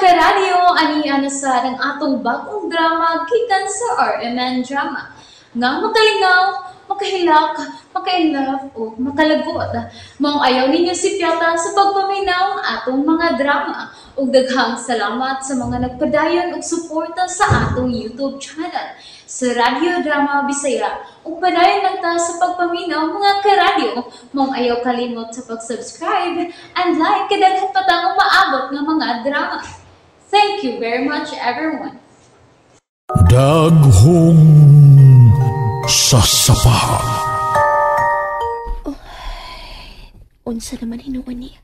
Karadyo, ani na sad ang atong bagong drama gikan sa RMN Drama nga makalingaw, makahilak, maka-inlove o makalagot. Maong ayaw ninyo sipyata sa pagpaminaw ang atong mga drama. Ug daghang salamat sa mga nagpadayon og suporta sa atong YouTube channel sa Radyo Drama Bisaya. Ug padayon lang ta sa pagpaminaw, mga karadyo. Maong ayaw kalimot sa pag-subscribe and like kay daghan pa tang umaabot nga mga drama. Thank you very much, everyone. Daghong sa sapa. Unsa naman hinuon ni?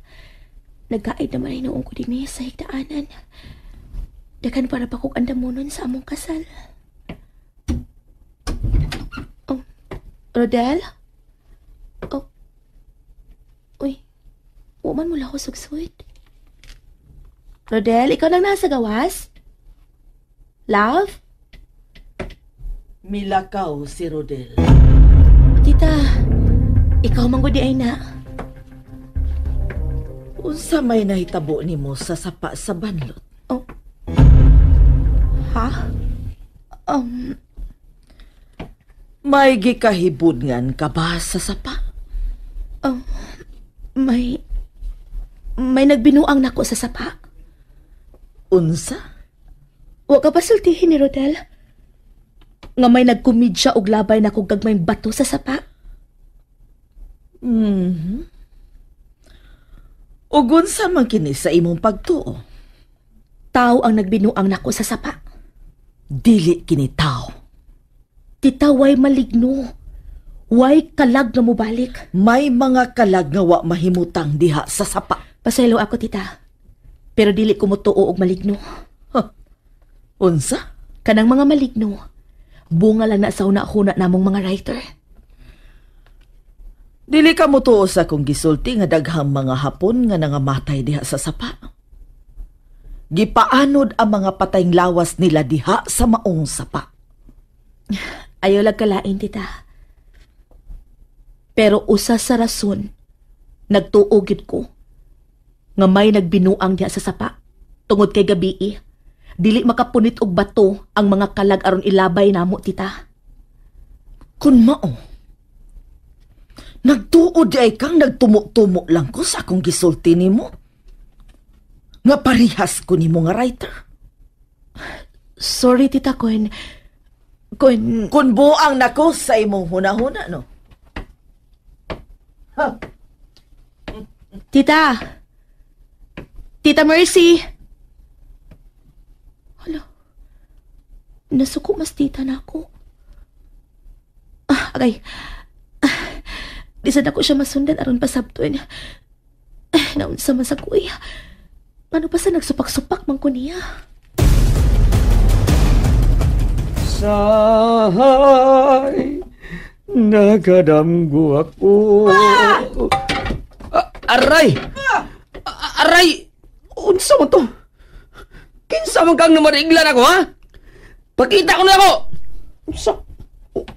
Nagaid naman hinuon ko din niya sa higdaanan. Daghan para pa kog andamunon sa among kasal. Oh, Rodel? Oh. Uy, wa man mo lahos og sweet. Rodel, ikaw lang nasa gawas? Love? Milakaw si Rodel. Tita, ikaw man gud ay na. Unsa may nahitabo nimo sa sapa sa banlot? Oh. Ha? May gikahibudngan ka ba sa sapa? May nagbinuang nako sa sapa. Unsa? Wa ka pa sultihin ni Rodel nga may nagkomedya og labay nako gagmayng bato sa sapa. Ug unsa man kini sa imong pagtuo? Tao ang nagbinuang nako sa sapa. Dili kini tao. Tita, way maligno. Way kalag nga mobalik. May mga kalag nga wa mahimutang diha sa sapa. Pasaylo ako, tita. Pero dili ko motuo og maligno. Huh. Unsa? Kanang mga maligno, bunga lang na sa huna-huna namong mga writer. Dili ka motuo sa akong gisulti nga daghang mga Hapon nga nangamatay diha sa sapa. Gipaanod ang mga patayng lawas nila diha sa maong sapa. Ayaw lang kalain, tita. Pero usa sa rason, nagtuo gyud ko nga may nagbinuang diha sa sapa. Tungod kay gabii, dili makapunit og bato ang mga kalag aron ilabay namo, tita. Kun mao, nagtuo di ay kang nagtumo-tumo lang ko sa akong gisulti nimo. Nga parihas ko nimo nga writer. Sorry, tita, kun Kun buang nako sa imong hunahuna, no? Ha? Tita! Tita Mercy! Hala. Nasuko mas tita na ako. Ah, agay. Ah, di sad ako siya masundan aron pasabtuin. Ah, naunsa man sa kuya. Ano pa sa nagsupak-supak man ko niya? Sahay, nakadamgo ako. Ah, aray! Ah, aray! Unsa man to? Kinsa man kang namariglan ako, ha? Pakita ko na ako! Unsa? Oh.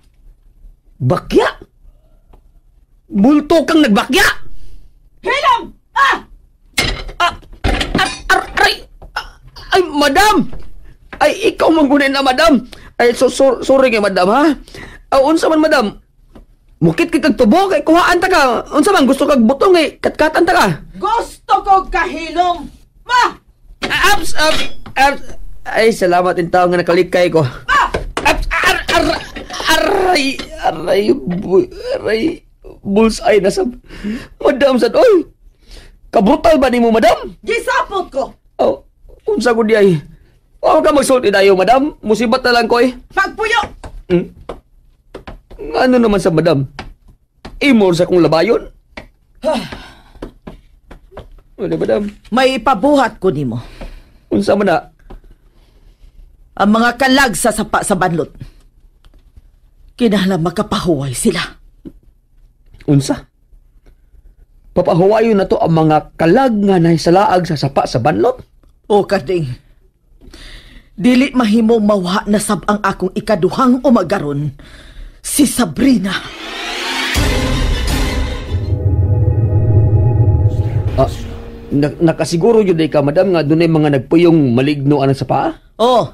Bakya? Bulto kang nagbakya? Hilam! Ah! Ah, aray! Ah, ay, madam! Ay, ikaw man gunin na, madam! Ay, so, sorry kay madam, ha? Ah, unsa man, madam? Mukit kay kag tubo, kay kuhaan ta ka. Unsa man, gusto kag butong, eh, katkatan ta ka. Gusto ko kahilom! Ma! Ah, Aps, aps, aps. Ay, salamat in tao nga nakalikay ko. Ah! Aps, ar, ar, aray, aray, aray, bullseye na sab. Madam sad, oy! Kabrutal ba nimo, madam? Gisapot ko! Oh, unsa ko di ay? Huwag ka magsulti dayo, madam. Musibat na lang ko eh. Pagpuyo! Hmm? Ano naman sa madam? Imor sa kong labayon? Wala, madam. May ipabuhat ko nimo. Unsa man na? Ang mga kalag sa sapa sa banlot. Kinahanglan makapahuway sila. Unsa? Papahuwayon na to ang mga kalag nga nahisalaag sa sapa sa banlot? O kading, dili mahimo mawha na sab ang akong ikaduhang umagaron, si Sabrina. Ah, Nakasiguro yun ka, madam, nga dunay mga nagpuyong maligno anang sa paa? Oh,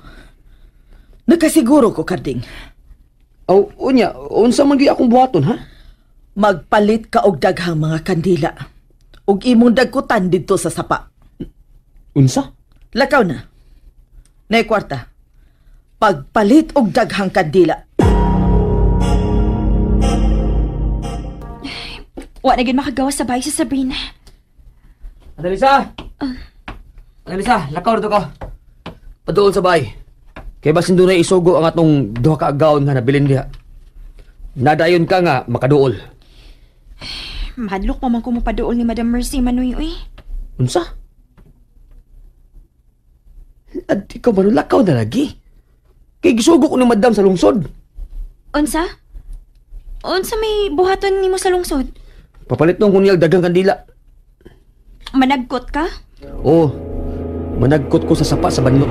nakasiguro ko, Karding. Aw, unya, unsa man gyud akong buhaton, ha? Magpalit ka og daghang mga kandila. Ug imong dagkutan didto sa sapa. Unsa? Lakaw na. Nay kwarta. Pagpalit og daghang kandila. Wa na gyud makagawa sa bahay si Sabrina. Annalisa! Annalisa, lakaw rito ka. Paduol sa bahay. Kay basin dunay isugo ang atong duha ka agawon nga nabilin diha. Nadayon ka nga makaduol. Mahadlok pa man ko mopaduol ni Madam Mercy Manoy, uy. Unsa? At ikaw ba lakaw na lagi? Kay gisugo ko ni Madam sa lungsod. Unsa? Unsa may buhaton nimo sa lungsod? Papalit nung kunyag daghang kandila. Managkot ka? Oo. Managkot ko sa sapa sa banlo.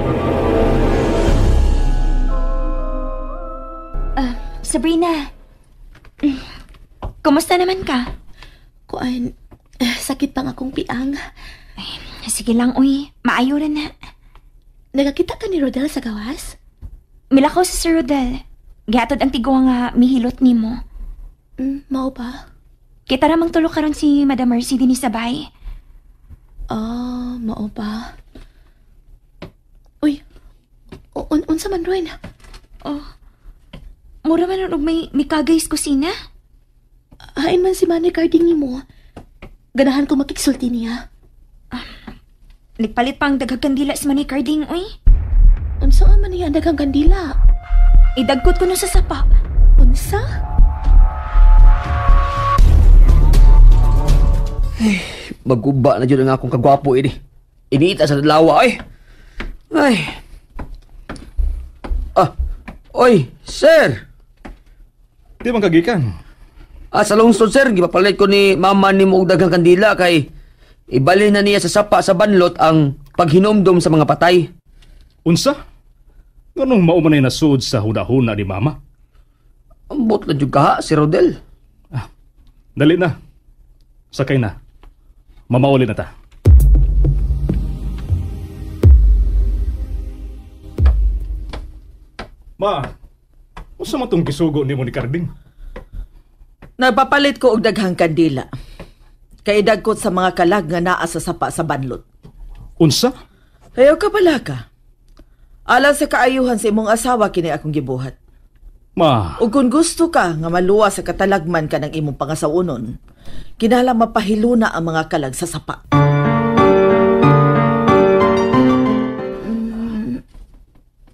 Sabrina. Kumusta naman ka? Kuan, sakit pang akong piang. Ay, sige lang, uy. Maayo ra na. Nagakita ka ni Rodel sa gawas? Milakaw si Sir Rodel. Gihatod ang tigo nga mihilot nimo. Mao ba? Kita ramang tulo karon si Madam Mercy dinhi sa bahay. Ah, mao ba? Uy, unsa man ron? Oh, mura man og may kagay sa kusina. Hain man si Manny Carding nimo. Ganahan ko makiksulti niya. Nagpalit pa ang daghang kandila si Manny Carding, uy. Unsa man niya ang daghang kandila? Idagkot ko no sa sapa. Unsa? Ay, maguba na dyan ang akong kagwapo ini. Iniita sa dalawa, ay. Ay. Ah, oy, sir. Di man kagikan. Ah, sa lungsod, sir, gipapalit ko ni mama ni mo og daghang kandila kay ibalhin na niya sa sapa sa banlot ang paghinomdom sa mga patay. Unsa? Nganong mao man ay nasuod sa huna-huna ni mama? Ambot na jud ka, si Rodel. Ah, dali na. Sakay na. Mamauli na ta. Ma, unsa man tong gisugo nimo ni Carding? Nagpapalit ko og daghang kandila. Kay dagkot sa mga kalag nga naa sa sapa sa banlot. Unsa? Ayaw ka pala ka. Alang sa kaayuhan sa imong asawa kini akong gibuhat. Ma. Ug kung gusto ka nga maluwa sa katalagman ka ng imong pangasawunon, kinahanglan mapahiluna ang mga kalag sa sapa.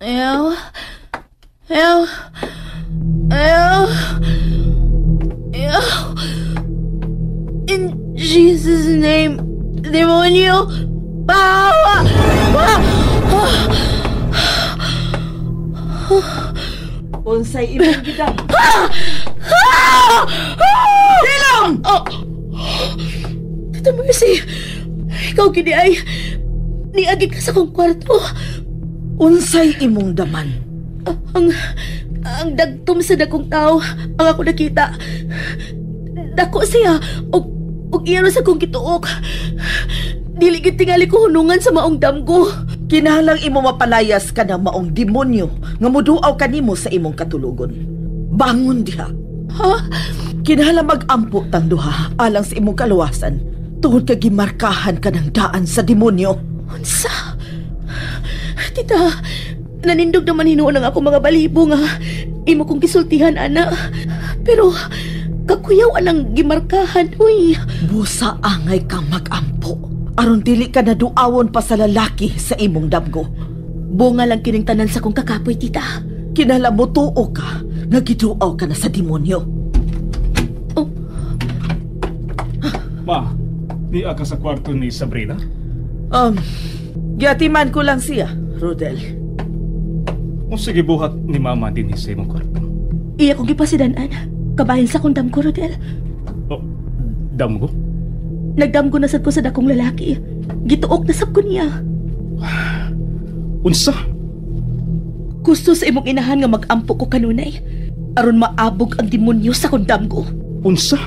Ayaw. Ayaw. Ayaw. Ayaw. In Jesus' name, demonyo, pawa! Unsay imong gidam? Hilom! Oh. Tita Mercy, ikaw gini ay niagi ka sa kong kwarto. Unsay imong daman? Ang dagtom sa dakong tao ang ako nakita. Dako siya og iya sa kong gituok. Dili gid tingali ko hunungan sa maong damgo. Kinahanglang imo mapalayas ka ng maong demonyo nga muduaw kanimo sa imong katulugon. Bangon diha. Ha? Kinahanglang mag-ampo tang duha alang sa imong kaluwasan. Tungod kay gimarkahan ka ng daan sa demonyo. Unsa? Tita, nanindog naman hinuon ang akong mga balibo nga imo kong gisultihan, ana. Pero kakuyaw anang gimarkahan, uy. Busa angay kang mag-ampo. Aron dili ka naduawon pa sa lalaki sa imong damgo. Bunga lang kining tanan sa kong kakapoy, tita. Kinahanglan mo tuo ka nga giduaw ka na sa demonyo. Oh. Ma, niya ka sa kwarto ni Sabrina? Giatiman ko lang siya, Rodel. O sige buhat ni Mama din sa imong kwarto. Iya kong gipasidanan. Kabahin sa akong damgo, Rodel. Oh, damgo? Nagdamgo na sad ko sa dakong lalaki. Gituok na sab ko niya. Unsa? Gusto sa imong inahan nga mag-ampo ko kanunay. Aron maabog ang demonyo sa akong damgo. Unsa?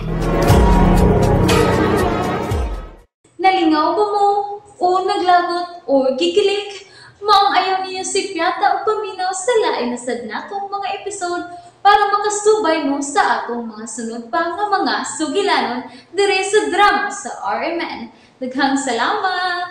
Nalingaw ba mo? O naglagot o gikilig? Maong ayaw niyo si Piata o paminaw sa lain na sad natong mga episode para makasubay mo sa atong mga sunod pa nga mga sugilanon dire sa drama sa RMN. Daghang salamat!